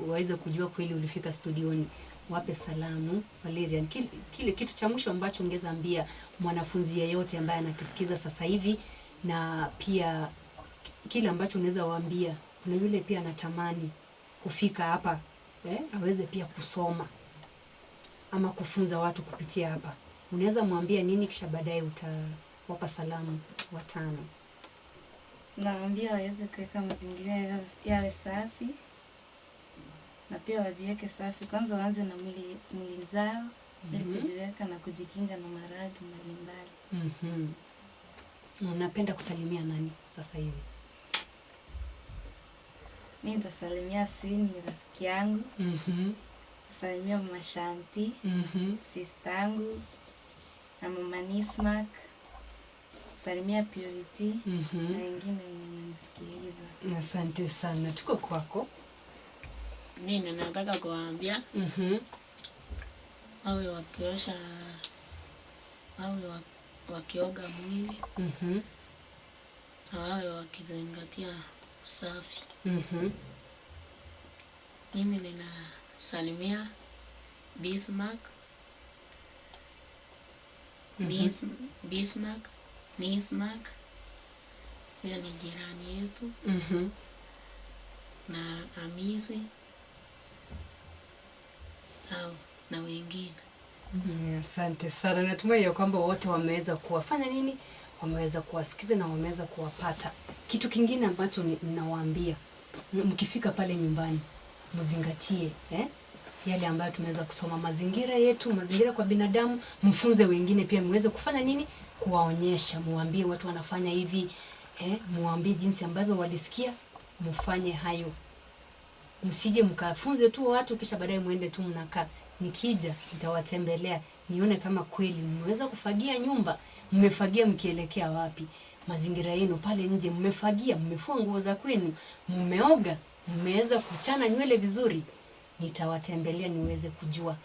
waweze kujua kweli ulifika studioni. Wape salamu, Valerian. Kile kitu cha mwisho ambacho ungeweza ambia mwanafunzi yeyote ambaye anatusikiza sasa hivi, na pia kile ambacho unaweza waambia, kuna yule pia anatamani kufika hapa, aweze pia kusoma ama kufunza watu kupitia hapa, unaweza mwambia nini? Kisha baadaye utawapa salamu watano. Nawaambia waweze kuweka mazingira yawe safi na pia wajiweke safi. Kwanza waanze na mwili zao ili kujiweka na kujikinga na maradhi mbalimbali. Unapenda kusalimia nani sasa hivi? Mi nitasalimia Sini, ni rafiki yangu. Salimia Mama Shanti, sister yangu na Mama Nismak. Salimia Purity na wengine wenye wananisikiliza. Asante sana, tuko kwako. Mimi nataka kuwaambia wawe wakiosha, wawe wakioga mwili na wawe wakizingatia usafi. Mimi ninasalimia Bismarck, Bismarck, Nismark, huyo ni jirani yetu, na Amisi au na wengine. Asante sana. Natumai ya kwamba wote wameweza kuwafanya nini? Wameweza kuwasikiza na wameweza kuwapata. Kitu kingine ambacho ninawaambia, mkifika pale nyumbani, mzingatie yale ambayo tumeweza kusoma, mazingira yetu, mazingira kwa binadamu, mfunze wengine pia mweze kufanya nini? Kuwaonyesha, muambie watu wanafanya hivi, muambie jinsi ambavyo walisikia, mfanye hayo. Msije mkafunze tu watu kisha baadaye muende tu mnakaa. Nikija nitawatembelea nione kama kweli mmeweza kufagia nyumba, mmefagia mkielekea wapi, mazingira yenu pale nje mmefagia, mmefua nguo za kwenu, mmeoga, mmeweza kuchana nywele vizuri. Nitawatembelea niweze kujua.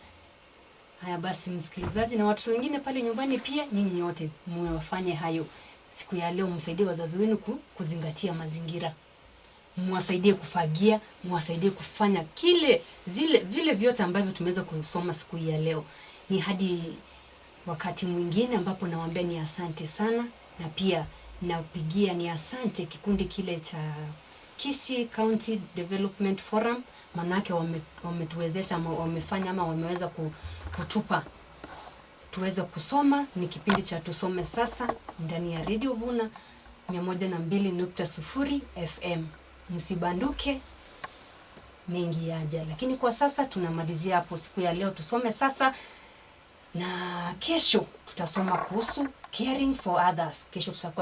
Haya basi, msikilizaji na watoto wengine pale nyumbani pia, nyinyi nyote mwafanye hayo siku ya leo, msaidie wazazi wenu kuzingatia mazingira, mwasaidie kufagia, mwasaidie kufanya kile zile vile vyote ambavyo tumeweza kusoma siku hii ya leo. Ni hadi wakati mwingine ambapo nawaambia ni asante sana, na pia napigia ni asante kikundi kile cha Kisii County Development Forum, manake wametuwezesha ama wamefanya ama wameweza kutupa tuweze kusoma. Ni kipindi cha Tusome Sasa ndani ya Radio Vuna 102.0 FM. Msibanduke, mengi yaja, lakini kwa sasa tunamalizia hapo siku ya leo. Tusome Sasa, na kesho tutasoma kuhusu caring for others. Kesho tutakuwa